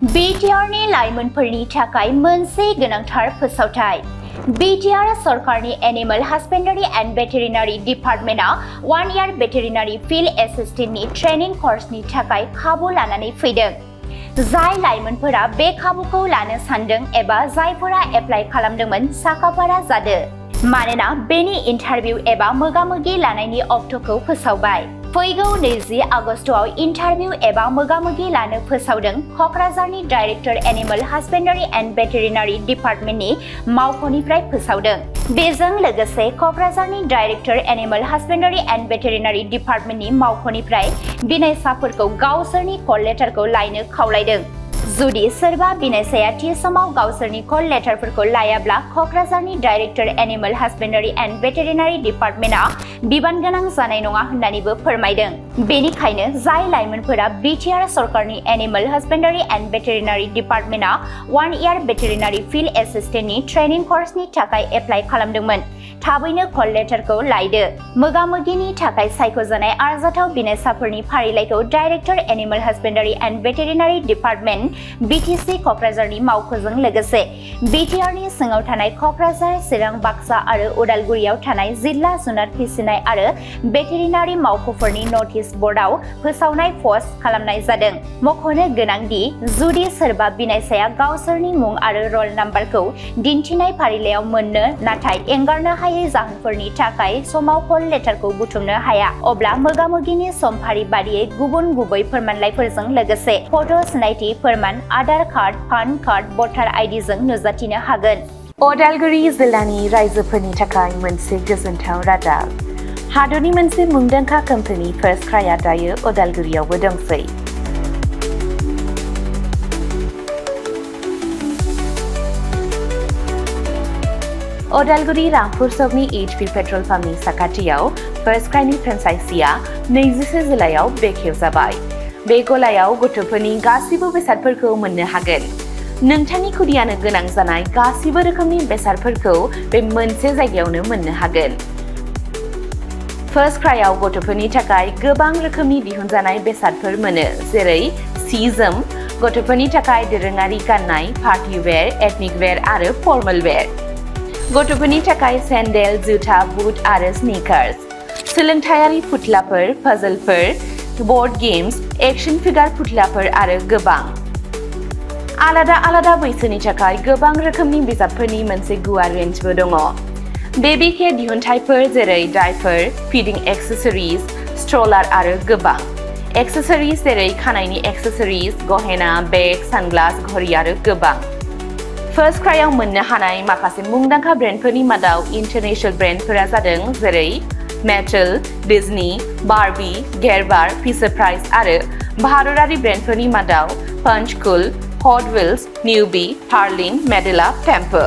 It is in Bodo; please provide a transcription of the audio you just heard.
BTRनि लाइमोनफोरनि थाखाय मोनसे गोनांथार फोसावथाय। BTR सरकारनि एनिमेल हस्बेन्डारि एन्ड भेटेरिनारि डिपार्टमेन्टआ 1 year भेटेरिनारि फिल्ड एसिस्टेन्टनि ट्रेनिं कर्सनि थाखाय खाबु लानानै फैदों। जाय लाइमोनफोरा बे खाबुखौ लानो सानदों एबा जायफोरा एप्लाइ खालामदोंमोन साखाफारा जादों। मानोना बेनि इन्टारभिउ एबा मोगामोगि लानायनि अक्ट'खौ फोसावबाय। फैगौ 20 आगस्टआव इन्टारभिउ एबा मोगामोगि लानो फोसावदों क'क्राझारनि director animal husbandry and veterinary डिपार्टमेन्टनि मावख'निफ्राय फोसावदों। बेजों लोगोसे क'क्राझारनि director animal husbandry and veterinary डिपार्टमेन्टनि मावख'निफ्राय बिनायसाफोरखौ गावसोरनि कल लेटारखौ लायनो खावलायदों। जुदि सोरबा बिनायसाया थि समाव गावसोरनि कल लेटारफोरखौ लायाब्ला क'क्राझारनि director animal husbandry and veterinary डिपार्टमेन्टआ बिबान गोनां जानाय नङा होननानैबो फोरमायदों। बेनिखायनो जाय लाइमोनफोरा BTR सरकारनि एनिमेल हस्बेन्डारि एन्ड भेटेरिनारि डिपार्टमेन्टआ 1 year भेटेरिनारि फिल्ड एसिस्टेन्टनि ट्रेनिं कर्सनि थाखाय एप्लाइ खालामदोंमोन, थाबैनो कल लेटारखौ लायदो। मोगामोगिनि थाखाय सायख'जानाय आरजाथाव बिनायसाफोरनि फारिलाइखौ director animal husbandry and veterinary department BTC क'क्राझारनि मावख'जों लोगोसे BTRनि सिङाव थानाय क'क्राझार, चिरां, बाक्सा आरो उदालगुरियाव थानाय जिल्ला जुनार फिसिनाय आरो भेटेरिनारि मावख'फोरनि नटिस बर्डआव फोसावनाय पस्ट खालामनाय जादों। मख'नो गोनांदि जुदि सोरबा बिनायसाया गावसोरनि मुं आरो रल नाम्बारखौ दिन्थिनाय फारिलाइयाव मोननो नाथाय एंगारनो हायै जाहोनफोरनि थाखाय समाव कल लेटारखौ बुथुमनो हाया, अब्ला मोगामोगिनि समफारि बादियै गुबुन गुबै फोरमानलाइफोरजों लोगोसे फट' सिनायथि फोरमान, आधार कार्ड, पान कार्ड, भटार आइडिजों नुजाथिनो हागोन। उदालगुरि जिल्लानि रायजोफोरनि थाखाय मोनसे गोजोनथाव रादाब। हादरनि मोनसे मुंदांखा कम्पानि फार्स्ट क्राइआ दायो उदालगुरियावबो दंसै। उदालगुरि रामपुर सकनि HP पेट्रल पाम्पनि साखाथियाव फार्स्ट क्राइनि फ्रेन्चाइजिआ 24 जिल्लायाव बेखेवजाबाय। बे गलायाव गथ'फोरनि गासिबो बेसादफोरखौ मोननो हागोन। नोंथांनि खुदियानो गोनां जानाय गासिबो रोखोमनि बेसादफोरखौ बे मोनसे जायगायावनो मोननो हागोन। फार्स्ट क्राइआव गथ'फोरनि थाखाय गोबां रोखोमनि दिहुनजानाय बेसादफोर मोनो, जेरै सि-जोम, गथ'फोरनि थाखाय दोरोङारि गाननाय, पार्टि वेर, एथनिक वेर आरो फर्मेल वेर। गथ'फोरनि थाखाय सेन्डेल, जुथा, बुट आरो स्निकार्स, सोलोंथायारि फुथुलाफोर, पाजलफोर, बर्ड गेम्स, एक्शन फिगार फुथुलाफोर आरो गोबां। आलादा आलादा बैसोनि थाखाय गोबां रोखोमनि बिजाबफोरनि मोनसे गुवार रेन्जबो दङ। बेबी केयार दिहुनथायफोर जेरै डायपार, फिडिं एक्सेसरिज, स्ट्रलार आरो गोबां। एक्सेसरिज जेरै खानायनि एक्सेसरिज, गहेना, बेग, सानग्लास, घड़ी आरो गोबां। फार्स्ट क्राइआव मोननो हानाय माखासे मुंदांखा ब्रेन्डफोरनि मादाव इन्टारनेशनेल ब्रेन्डफोरा जादों जेरै Mattel, Disney, Barbie, Gerber, Fisher Price आरो भारतारि ब्रेन्डफोरनि मादाव पंचकुल, हट व्हील्स, निउबी, हार्लिन, मेडेला, टेम्पो।